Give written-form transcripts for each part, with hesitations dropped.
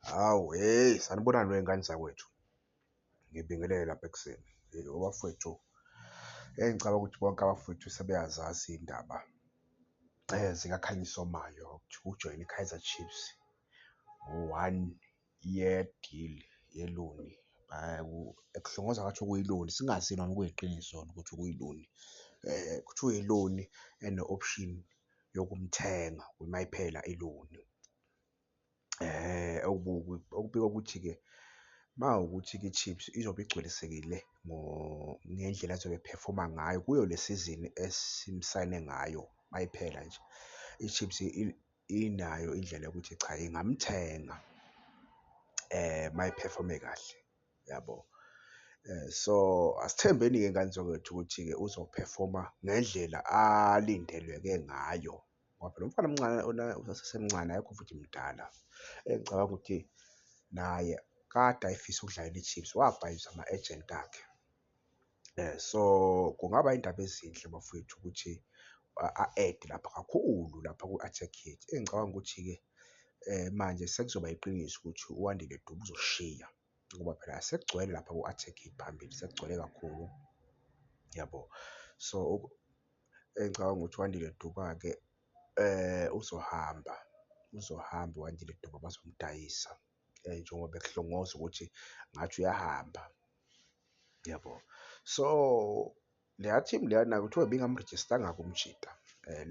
Hawu, hheyi, sanibonani wey'ngane zakwethu. Ngibingelele lapha ekuseni. Bafwethu, engicabanga ukuthi bonke abafowethu sebeyazazi iy'ndaba zikaKhanyiso Mayo, kuthiwa ujoyine i-Kaizer Chiefs ngo-one year deal ye-loan. Kuhlongozwa ngathi okuyi-loan, singazi noma kuyiqiniso ukuthi kuyi-loan. Kuthiwa i-loan ene-option yokumthenga mayiphela i-loan. Okubikwa ukuthi-ke uma kuwukuthi-ke i-Chiefs izobe igculisekile ngendlela azobe ephefoma ngayo kuyo le sizini esimsayine ngayo mayiphela nje, i-Chiefs inayo indlela yokuthi cha ingamthenga uma ephefome kahle, yabo. So, asithembeni-ke ngane zakwethu ukuthi-ke uzophefoma ngendlela alindeleke ngayo, ngoba phela umfana omncane usasemncane, akekho futhi mdala. Engicabanga ukuthi naye kade ayefisa ukudlalela i-Chiefs, wabhayizwa ama-ejenti akhe. So, kungaba iy'ndaba ezinhle bafowethu ukuthi a-add-e lapha kakhulu lapha kwi-attack yethu. Engicabanga ukuthi-ke manje sekuzoba yiqiniso ukuthi u-Wandile Duba uzosishiya ngoba phela sekugcwele lapha ku-attack phambili, sekugcwele kakhulu, yabo. So, engicabanga ukuthi u-Wandile Duba-ke uzohamba, uzohamba u-Wandile Duba bazomdayisa njengoba bekuhlongozwa ukuthi ngathi uyahamba, yabo. So, leya team leyana kuthiwa ibingamrejistanga-ke umjita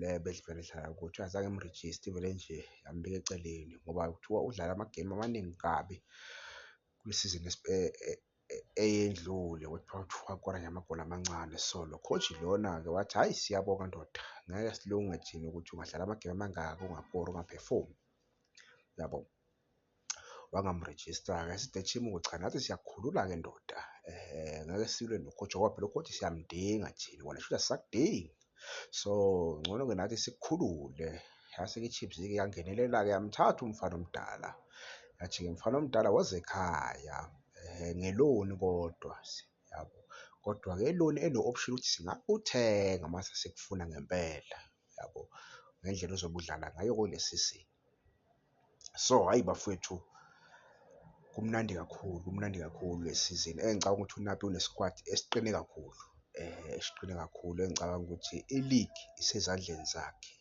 le ebevele edlala kuyo, kuthiwa azange imrejiste ivele nje yambeka eceleni ngoba kuthiwa udlale amagemu amaningi kabi kwisizini eyendlule kwathiwa wakora nje amagoli amancane. So, lo coach lona-ke wathi, hhayi siyabonga ndoda, ngeke silunge thina ukuthi ungadlala amagemu amangaka ungakori, ungaphefomi, yabo. Wangamrejista-ke yase ithi le team cha nathi siyakukhulula-ke ndoda ngeke silwe no-coach ngoba phela u-coach siyamdinga thina, wena shuthi asisakudingi. So, ngcono-ke nathi sikukhulule. Yase-ke i-Chiefs-ke yangenelela-ke yamthatha umfana omdala, yathi-ke mfana omdala woza ekhaya nge-loan kodwa, yabo. Kodwa-ke i-loan eno-option ukuthi singakuthenga uma sesikufuna ngempela, yabo, ngendlela ozobe udlala ngayo kule sizini. So, hhayi bafowethu, kumnandi kakhulu, kumnandi kakhulu le sizini engicabanga ukuthi uNabi une-squad esiqine kakhulu, esiqine kakhulu engicabanga ukuthi iligi isezandleni zakhe,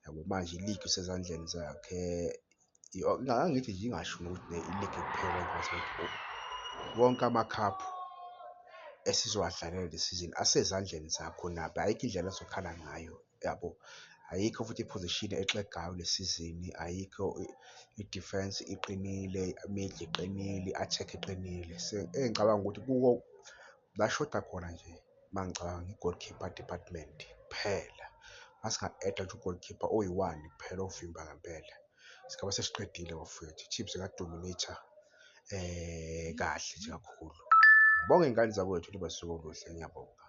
yabo manje iligi isezandleni zakhe. Angithi nje ngingasho nokuthi iligi kuphela wonke amakhaphu esizowadlalela le sizini asezandleni zakhe uNabi, ayikho indlela azokhala ngayo, yabo. Ayikho futhi i-position exegayo kule sizini, ayikho i-defence iqinile, i-middle iqinile, i-attack iqinile. Engicabanga ukuthi kuko la kushoda khona nje uma ngicabanga i-goalkeeper department kuphela. Uma singa-add-a nje u-goalkeeper oyi-one kuphela ovimba ngempela, singabe sesiqedile bafowethu, i-Chiefs inga-dominate-a kahle nje kakhulu. Ngibonge iy'ngane zakwethu, libe usuku oluhle, ngiyabonga.